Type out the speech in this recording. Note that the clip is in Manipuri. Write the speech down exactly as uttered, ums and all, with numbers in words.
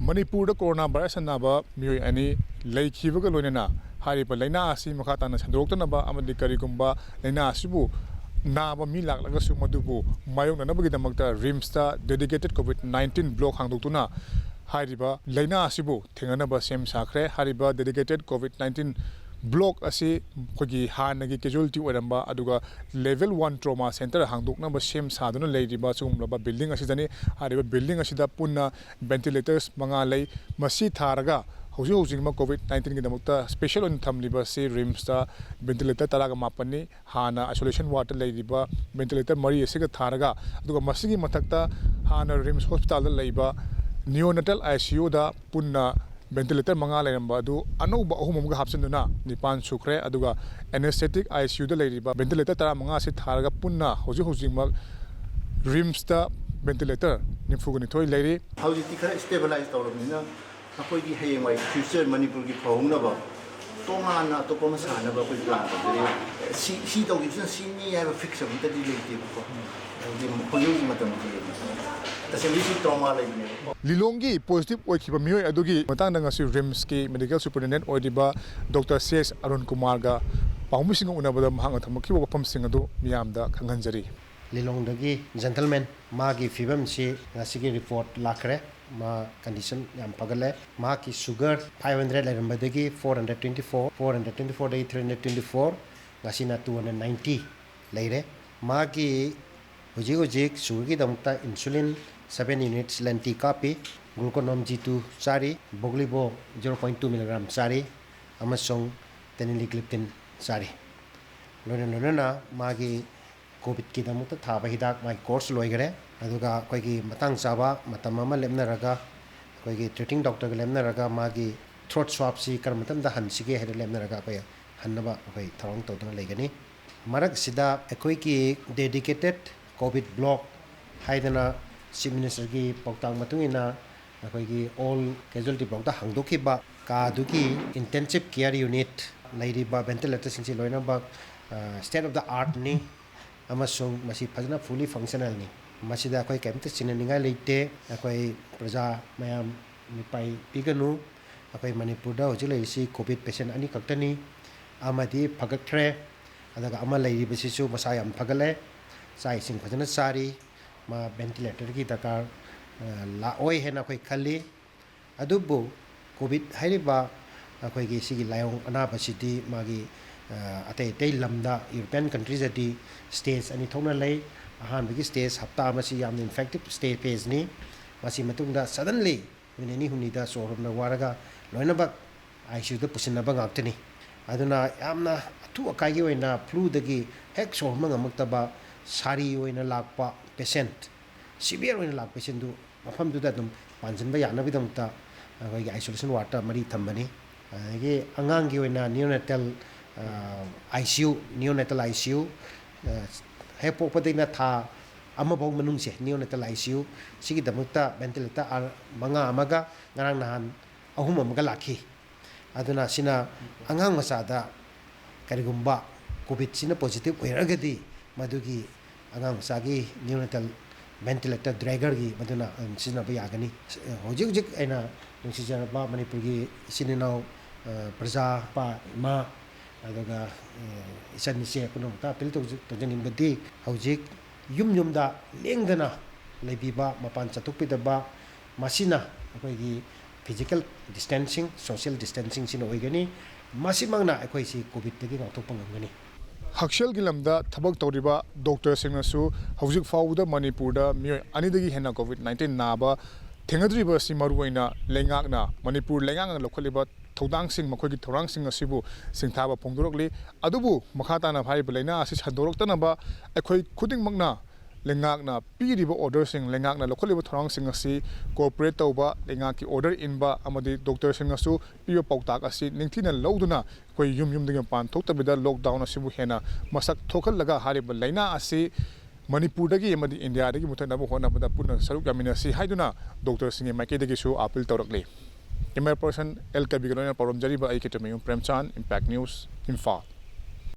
ꯃꯅꯤꯄꯨꯔꯗ ꯀꯣꯔꯣꯅꯥ ꯚꯥꯏꯔꯁꯅ ꯅꯥꯕ ꯃꯤꯑꯣꯏ ꯑꯅꯤ ꯂꯩꯈꯤꯕꯒ ꯂꯣꯏꯅꯅ ꯍꯥꯏꯔꯤꯕ ꯂꯥꯏꯅꯥ ꯑꯁꯤ ꯃꯈꯥ ꯇꯥꯅ ꯁꯟꯗꯣꯔꯛꯇꯅꯕ ꯑꯃꯗꯤ ꯀꯔꯤꯒꯨꯝꯕ ꯂꯥꯏꯅꯥ ꯑꯁꯤꯕꯨ ꯅꯥꯕ ꯃꯤ ꯂꯥꯛꯂꯒꯁꯨ ꯃꯗꯨꯕꯨ ꯃꯥꯌꯣꯛꯅꯅꯕꯒꯤꯗꯃꯛꯇ ꯔꯤꯝꯁꯇ dedicated COVID nineteen block ꯍꯥꯡꯗꯣꯛꯇꯨꯅ ꯍꯥꯏꯔꯤꯕ ꯂꯥꯏꯅꯥ ꯑꯁꯤꯕꯨ ꯊꯦꯡꯅꯅꯕ ꯁꯦꯝ ꯁꯥꯈ꯭ꯔꯦ꯫ ꯍꯥꯏꯔꯤꯕ dedicated COVID nineteen block ꯑꯁꯤ ꯑꯩꯈꯣꯏꯒꯤ ꯍꯥꯟꯅꯒꯤ casualty ꯑꯣꯏꯔꯝꯕ ꯑꯗꯨꯒ level one trauma center ꯍꯥꯡꯗꯣꯛꯅꯕ ꯁꯦꯝ ꯁꯥꯗꯨꯅ ꯂꯩꯔꯤꯕ ꯁꯤꯒꯨꯝꯂꯕ building ꯑꯁꯤꯗꯅꯤ꯫ ꯍꯥꯏꯔꯤꯕ building ꯑꯁꯤꯗ ꯄꯨꯟꯅ ventilators ꯃꯉꯥ ꯂꯩ꯫ ꯃꯁꯤ ꯊꯥꯔꯒ ꯍꯧꯖꯤꯛ ꯍꯧꯖꯤꯛꯃꯛ COVID nineteenꯒꯤꯗꯃꯛꯇ special ꯑꯣꯏꯅ ꯊꯝꯂꯤꯕ ꯑꯁꯤ ꯔꯤꯝꯁꯇ ventilator ꯇꯔꯥꯒ ꯃꯥꯄꯟꯅꯤ꯫ ꯍꯥꯟꯅ isolation wardꯇ ꯂꯩꯔꯤꯕ ventilator ꯃꯔꯤ ꯑꯁꯤꯒ ꯊꯥꯔꯒ, ꯑꯗꯨꯒ ꯃꯁꯤꯒꯤ ꯃꯊꯛꯇ ꯍꯥꯟꯅ ꯔꯤꯝꯁ ꯍꯣꯁꯄꯤꯇꯥꯜꯗ ꯂꯩꯕ neonatal ICUꯗ ꯄꯨꯟꯅ ventilator ꯃꯉꯥ ꯂꯩꯔꯝꯕ ꯑꯗꯨ ꯑꯅꯧꯕ ꯑꯍꯨꯝ ꯑꯃꯒ ꯍꯥꯞꯆꯤꯟꯗꯨꯅ ꯅꯤꯄꯥꯟ ꯁꯨꯈ꯭ꯔꯦ꯫ ꯑꯗꯨꯒ anesthetic ICUꯗ ꯂꯩꯔꯤꯕ ventilator ꯇꯔꯥꯃꯉꯥ ꯑꯁꯤ ꯊꯥꯔꯒ ꯄꯨꯟꯅ ꯍꯧꯖꯤꯛ ꯍꯧꯖꯤꯛꯃꯛ ꯔꯤꯝꯁꯇ ventilator ꯅꯤꯐꯨꯒ ꯅꯤꯊꯣꯏ ꯂꯩꯔꯤ꯫ ꯍꯧꯖꯤꯛꯇꯤ ꯈꯔ stabilize ꯇꯧꯔꯕꯅꯤꯅ ꯑꯩꯈꯣꯏꯒꯤ ꯍꯌꯦꯡꯋꯥꯏ future ꯃꯅꯤꯄꯨꯔꯒꯤ ꯐꯍꯧꯅꯕ ꯇꯣꯉꯥꯟꯅ ꯑꯇꯣꯞꯄ ꯑꯃ ꯁꯥꯅꯕ ꯑꯩꯈꯣꯏ plan ꯇꯧꯖꯔꯤ꯫ ꯁꯤ, ꯁꯤ ꯇꯧꯈꯤꯕꯁꯤꯅ ꯁꯤꯅꯤ ꯍꯥꯏꯕ fix ꯑꯝꯇꯗꯤ ꯂꯩꯇꯦꯕꯀꯣ꯫ ꯍꯧꯖꯤꯛ, ꯍꯧꯖꯤꯛ ꯃꯇꯝꯗꯗꯤ ꯇꯁꯦꯡꯕꯩꯁꯨ trauma ꯂꯩꯕꯅꯦꯕꯀꯣ꯫ ꯂꯤꯂꯣꯡꯒꯤ positive ꯑꯣꯏꯈꯤꯕ ꯃꯤꯑꯣꯏ ꯑꯗꯨꯒꯤ ꯃꯇꯥꯡꯗ ꯉꯁꯤ ꯔꯤꯝꯁꯀꯤ medical superintendent ꯑꯣꯏꯔꯤꯕ ꯗꯣꯛꯇꯔ ꯁꯤ ꯑꯦꯁ ꯑꯔꯨꯟ ꯀꯨꯃꯥꯔꯒ ꯄꯥꯎꯃꯤꯁꯤꯡꯒ ꯎꯅꯕꯗ ꯃꯍꯥꯛꯅ ꯊꯝꯂꯛꯈꯤꯕ ꯋꯥꯐꯝꯁꯤꯡ ꯑꯗꯨ ꯃꯤꯌꯥꯝꯗ ꯈꯪꯍꯟꯖꯔꯤ꯫ ꯂꯤꯂꯣꯡꯗꯒꯤ gentleman, ꯃꯥꯒꯤ ꯐꯤꯕꯝꯁꯤ ꯉꯁꯤꯒꯤ report ꯂꯥꯛꯈ꯭ꯔꯦ꯫ ꯃꯥ condition ꯌꯥꯝ ꯐꯒꯠꯂꯦ꯫ ꯃꯍꯥꯛꯀꯤ sugar five hundred ꯂꯩꯔꯝꯕꯗꯒꯤ four hundred twenty four, four hundred twenty fourꯗꯒꯤ three hundred twenty four, ꯉꯁꯤꯅ two hundred ninety ꯂꯩꯔꯦ꯫ ꯃꯥꯒꯤ ꯍꯧꯖꯤꯛ ꯍꯧꯖꯤꯛ sugarꯒꯤꯗꯃꯛꯇ insulin seven units lenti ꯀꯥꯞꯄꯤ, gluconorm G two ꯆꯥꯔꯤ, Voglivo zero point two milligram ꯆꯥꯔꯤ, ꯑꯃꯁꯨꯡ teneligliptin ꯆꯥꯔꯤ꯫ ꯂꯣꯏꯅ ꯂꯣꯏꯅꯅ ꯃꯥꯒꯤ COVIDꯀꯤꯗꯃꯛꯇ ꯊꯥꯕ ꯍꯤꯗꯥꯛ ꯃꯥꯒꯤ course ꯂꯣꯏꯈꯔꯦ꯫ ꯑꯗꯨꯒ ꯑꯩꯈꯣꯏꯒꯤ ꯃꯇꯥꯡ ꯆꯥꯕ ꯃꯇꯝ ꯑꯃ ꯂꯦꯞꯅꯔꯒ ꯑꯩꯈꯣꯏꯒꯤ treating doctorꯒ ꯂꯦꯞꯅꯔꯒ ꯃꯥꯒꯤ throat swabꯁꯤ ꯀꯔꯝꯕ ꯃꯇꯝꯗ ꯍꯟꯁꯤꯒꯦ ꯍꯥꯏꯅ ꯂꯦꯞꯅꯔꯒ ꯑꯩꯈꯣꯏ ꯍꯟꯅꯕ ꯑꯩꯈꯣꯏ ꯊꯧꯔꯥꯡ ꯇꯧꯗꯨꯅ ꯂꯩꯒꯅꯤ꯫ ꯃꯔꯛꯁꯤꯗ ꯑꯩꯈꯣꯏꯒꯤ dedicated COVID block ꯍꯥꯏꯗꯅ Chief Ministerꯒꯤ ꯄꯥꯎꯇꯥꯛ ꯃꯇꯨꯡ ꯏꯟꯅ ꯑꯩꯈꯣꯏꯒꯤ all casualty blockꯇ ꯍꯥꯡꯗꯣꯛꯈꯤꯕ ꯀꯥꯗꯨꯒꯤ intensive care unit ꯂꯩꯔꯤꯕ ventilatorꯁꯤꯡꯁꯤ ꯂꯣꯏꯅꯃꯛ, ꯑ, state of the artꯅꯤ ꯑꯃꯁꯨꯡ ꯃꯁꯤ ꯐꯖꯅ fully functionalꯅꯤ꯫ ꯃꯁꯤꯗ ꯑꯩꯈꯣꯏ ꯀꯔꯤꯝꯇ ꯆꯤꯡꯅꯅꯤꯡꯉꯥꯏ ꯂꯩꯇꯦ꯫ ꯑꯩꯈꯣꯏ ꯄ꯭ꯔꯖꯥ ꯃꯌꯥꯝ ꯃꯤꯄꯥꯏ ꯄꯤꯒꯅꯨ꯫ ꯑꯩꯈꯣꯏ ꯃꯅꯤꯄꯨꯔꯗ ꯍꯧꯖꯤꯛ ꯂꯩꯔꯤꯁꯤ ꯀꯣꯚꯤꯗ ꯄꯦꯁꯦꯟ ꯑꯅꯤꯈꯛꯇꯅꯤ꯫ ꯑꯃꯗꯤ ꯐꯒꯠꯈ꯭ꯔꯦ, ꯑꯗꯨꯒ ꯑꯃ ꯂꯩꯔꯤꯕꯁꯤꯁꯨ ꯃꯁꯥ ꯌꯥꯝ ꯐꯒꯠꯂꯦ, ꯆꯥꯛ ꯏꯁꯤꯡ ꯐꯖꯅ ꯆꯥꯔꯤ꯫ ꯃꯥ ꯚꯦꯟꯇꯤꯂꯦꯇꯔꯒꯤ ꯗꯔꯀꯥꯔ, ꯑ, ꯂꯥꯛꯑꯣꯏ ꯍꯥꯏꯅ ꯑꯩꯈꯣꯏ ꯈꯜꯂꯤ꯫ ꯑꯗꯨꯕꯨ ꯀꯣꯚꯤꯗ ꯍꯥꯏꯔꯤꯕ ꯑꯩꯈꯣꯏꯒꯤ ꯁꯤꯒꯤ ꯂꯥꯏꯑꯣꯡ ꯑꯅꯥꯕꯁꯤꯗꯤ ꯃꯥꯒꯤ, ꯑ, ꯑꯇꯩ ꯑꯇꯩ ꯂꯝꯗ, ꯌꯨꯔꯣꯄꯤꯌꯟ ꯀꯟꯇ꯭ꯔꯤꯁꯇꯗꯤ ꯁ꯭ꯇꯦꯖ ꯑꯅꯤ ꯊꯣꯛꯅ ꯂꯩ꯫ ꯑꯍꯥꯟꯕꯒꯤ ꯁ꯭ꯇꯦꯖ ꯍꯞꯇꯥ ꯑꯃꯁꯤ ꯌꯥꯝꯅ ꯏꯟꯐꯦꯛꯇꯤꯞ ꯁ꯭ꯇꯦ ꯐꯦꯖꯅꯤ꯫ ꯃꯁꯤ ꯃꯇꯨꯡꯗ ꯁꯗꯟꯂꯤ ꯅꯨꯃꯤꯠ ꯅꯤꯅꯤ ꯍꯨꯝꯅꯤꯗ ꯁꯣꯔ ꯍꯣꯟꯕ ꯋꯥꯔꯒ ꯂꯣꯏꯅꯃꯛ ꯑꯥꯏ ꯁꯤ ꯌꯨꯗ ꯄꯨꯁꯤꯟꯅꯕ ꯉꯥꯛꯇꯅꯤ꯫ ꯑꯗꯨꯅ ꯌꯥꯝꯅ ꯑꯊꯨ ꯑꯀꯥꯏꯒꯤ ꯑꯣꯏꯅ ꯐ꯭ꯂꯨꯗꯒꯤ ꯍꯦꯛ ꯁꯣꯔ ꯍꯣꯟꯕ ꯉꯝꯃꯛꯇꯕ ꯁꯥꯔꯤ ꯑꯣꯏꯅ ꯂꯥꯛꯄ ꯄꯦꯁꯦꯟꯠ, ꯁꯤꯚꯤꯌꯔ ꯑꯣꯏꯅ ꯂꯥꯛꯄ ꯄꯦꯁꯦꯟꯠꯗꯨ ꯃꯐꯝꯗꯨꯗ ꯑꯗꯨꯝ ꯄꯥꯟꯁꯤꯟꯕ ꯌꯥꯅꯕꯒꯤꯗꯃꯛꯇ ꯑꯩꯈꯣꯏꯒꯤ ꯑꯥꯏꯁꯣꯂꯦꯁꯟ ꯋꯥꯔꯗꯇ ꯃꯔꯤ ꯊꯝꯕꯅꯤ꯫ ꯑꯗꯒꯤ ꯑꯉꯥꯡꯒꯤ ꯑꯣꯏꯅ ꯅꯤꯌꯣꯅꯦꯇꯦꯜ, I C U, ꯅꯤꯌꯣꯅꯦꯇꯦꯜ I C U, ꯍꯦꯛ ꯄꯣꯛꯄꯗꯒꯤꯅ ꯊꯥ ꯑꯃꯐꯥꯎ ꯃꯅꯨꯡꯁꯦ ꯅꯤꯌꯣꯅꯦꯇꯦꯜ ꯑꯥꯏ ꯁꯤ ꯌꯨ, ꯁꯤꯒꯤꯗꯃꯛꯇ ꯚꯦꯟꯇꯤꯂꯦꯇꯔ ꯃꯉꯥ ꯑꯃꯒ ꯉꯔꯥꯡ ꯅꯍꯥꯟ ꯑꯍꯨꯝ ꯑꯃꯒ ꯂꯥꯛꯈꯤ꯫ ꯑꯗꯨꯅ ꯁꯤꯅ ꯑꯉꯥꯡ ꯃꯆꯥꯗ ꯀꯔꯤꯒꯨꯝꯕ ꯀꯣꯚꯤꯗꯁꯤꯅ ꯄꯣꯖꯤꯇꯤꯚ ꯑꯣꯏꯔꯒꯗꯤ ꯃꯗꯨꯒꯤ ꯑꯉꯥꯡ ꯃꯆꯥꯒꯤ ꯅꯤꯌꯣꯅꯦꯇꯦꯜ ꯚꯦꯟꯇꯤꯂꯦꯇꯔ ꯗ꯭ꯔꯦꯒꯔꯒꯤ ꯃꯗꯨꯅ ꯑꯗꯨꯝ ꯁꯤꯖꯤꯟꯅꯕ ꯌꯥꯒꯅꯤ꯫ ꯍꯧꯖꯤꯛ ꯍꯧꯖꯤꯛ ꯑꯩꯅ ꯅꯨꯡꯁꯤꯖꯔꯕ ꯃꯅꯤꯄꯨꯔꯒꯤ ꯏꯆꯤꯟ ꯏꯅꯥꯎ, ꯑ, ꯄ꯭ꯔꯖꯥ, ꯏꯄꯥ, ꯏꯃꯥ, ꯑꯗꯨꯒ, ꯑ, ꯏꯆꯟ ꯏꯆꯦ ꯄꯨꯝꯅꯃꯛꯇ ꯑꯄꯤꯜ ꯇꯧꯖ-, ꯇꯧꯖꯅꯤꯡꯕꯗꯤ ꯍꯧꯖꯤꯛ ꯌꯨꯝ ꯌꯨꯝꯗ ꯂꯦꯡꯗꯅ ꯂꯩꯕꯤꯕ, ꯃꯄꯥꯟ ꯆꯠꯊꯣꯛꯄꯤꯗꯕ, ꯃꯁꯤꯅ ꯑꯩꯈꯣꯏꯒꯤ ꯐꯤꯖꯤꯀꯦꯜ ꯗꯤꯁꯇꯦꯟꯁꯤꯡ, ꯁꯣꯁꯤꯌꯦꯜ ꯗꯤꯁꯇꯦꯟꯁꯤꯡꯁꯤꯅ ꯑꯣꯏꯒꯅꯤ꯫ ꯃꯁꯤꯃꯛꯅ ꯑꯩꯈꯣꯏꯁꯤ ꯀꯣꯚꯤꯗꯇꯒꯤ ꯉꯥꯛꯊꯣꯛꯄ ꯉꯝꯒꯅꯤ꯫ ꯍꯛꯁꯦꯜꯒꯤ ꯂꯝꯗ ꯊꯕꯛ ꯇꯧꯔꯤꯕ ꯗꯣꯛꯇꯔꯁꯤꯡꯅꯁꯨ ꯍꯧꯖꯤꯛ ꯐꯥꯎꯕꯗ ꯃꯅꯤꯄꯨꯔꯗ ꯃꯤꯑꯣꯏ ꯑꯅꯤꯗꯒꯤ ꯍꯦꯟꯅ ꯀꯣꯚꯤꯗ ꯅꯥꯏꯟꯇꯤꯟ ꯅꯥꯕ ꯊꯦꯡꯅꯗ꯭ꯔꯤꯕ ꯑꯁꯤ ꯃꯔꯨꯑꯣꯏꯅ ꯂꯩꯉꯥꯛꯅ, ꯃꯅꯤꯄꯨꯔ ꯂꯩꯉꯥꯛꯅ ꯂꯧꯈꯠꯂꯤꯕ ꯊꯧꯗꯥꯡꯁꯤꯡ, ꯃꯈꯣꯏꯒꯤ ꯊꯧꯔꯥꯡꯁꯤꯡ ꯑꯁꯤꯕꯨ ꯁꯤꯡꯊꯥꯕ ꯐꯣꯡꯗꯣꯔꯛꯂꯤ꯫ ꯑꯗꯨꯕꯨ ꯃꯈꯥ ꯇꯥꯅ ꯍꯥꯏꯔꯤꯕ ꯂꯥꯏꯅꯥ ꯑꯁꯤ ꯁꯟꯗꯣꯔꯛꯇꯅꯕ ꯑꯩꯈꯣꯏ ꯈꯨꯗꯤꯡꯃꯛꯅ ꯂꯩꯉꯥꯛꯅ ꯄꯤꯔꯤꯕ ꯑꯣꯔꯗꯔꯁꯤꯡ, ꯂꯩꯉꯥꯛꯅ ꯂꯧꯈꯠꯂꯤꯕ ꯊꯧꯔꯥꯡꯁꯤꯡ ꯑꯁꯤ ꯀꯣꯑꯣꯄꯔꯦꯠ ꯇꯧꯕ, ꯂꯩꯉꯥꯛꯀꯤ ꯑꯣꯔꯗꯔ ꯏꯟꯕ ꯑꯃꯗꯤ ꯗꯣꯛꯇꯔꯁꯤꯡꯅꯁꯨ ꯄꯤꯕ ꯄꯥꯎꯇꯥꯛ ꯑꯁꯤ ꯅꯤꯡꯊꯤꯅ ꯂꯧꯗꯨꯅ ꯑꯩꯈꯣꯏ ꯌꯨꯝ ꯌꯨꯝꯗꯒꯤ ꯃꯄꯥꯟ ꯊꯣꯛꯇꯕꯤꯗ ꯂꯣꯛꯗꯥꯎꯟ ꯑꯁꯤꯕꯨ ꯍꯦꯟꯅ ꯃꯁꯛ ꯊꯣꯛꯍꯜꯂꯒ ꯍꯥꯏꯔꯤꯕ ꯂꯥꯏꯅꯥ ꯑꯁꯤ ꯃꯅꯤꯄꯨꯔꯗꯒꯤ ꯑꯃꯗꯤ ꯏꯟꯗꯤꯌꯥꯗꯒꯤ ꯃꯨꯊꯠꯅꯕ ꯍꯣꯠꯅꯕꯗ ꯄꯨꯟꯅ ꯁꯔꯨꯛ ꯌꯥꯃꯤꯟꯅꯁꯤ ꯍꯥꯏꯗꯨꯅ ꯗꯣꯛꯇꯔꯁꯤꯡꯒꯤ ꯃꯥꯏꯀꯩꯗꯒꯤꯁꯨ ꯑꯄꯤꯜ ꯇꯧꯔꯛꯂꯤ꯫ ꯀꯦꯃꯦꯔꯥ ꯄꯔꯁꯟ ꯑꯦꯜ ꯀꯕꯤꯒ ꯂꯣꯏꯅꯅ ꯄꯥꯎꯔꯝꯖꯔꯤꯕ ꯑꯩ ꯀꯦꯇꯃꯌꯨꯝ ꯄ꯭ꯔꯦꯝꯆꯥꯟ, ꯏꯝꯄꯦꯛ ꯅ꯭ꯌꯨꯁ, ꯏꯝꯐꯥꯜ꯫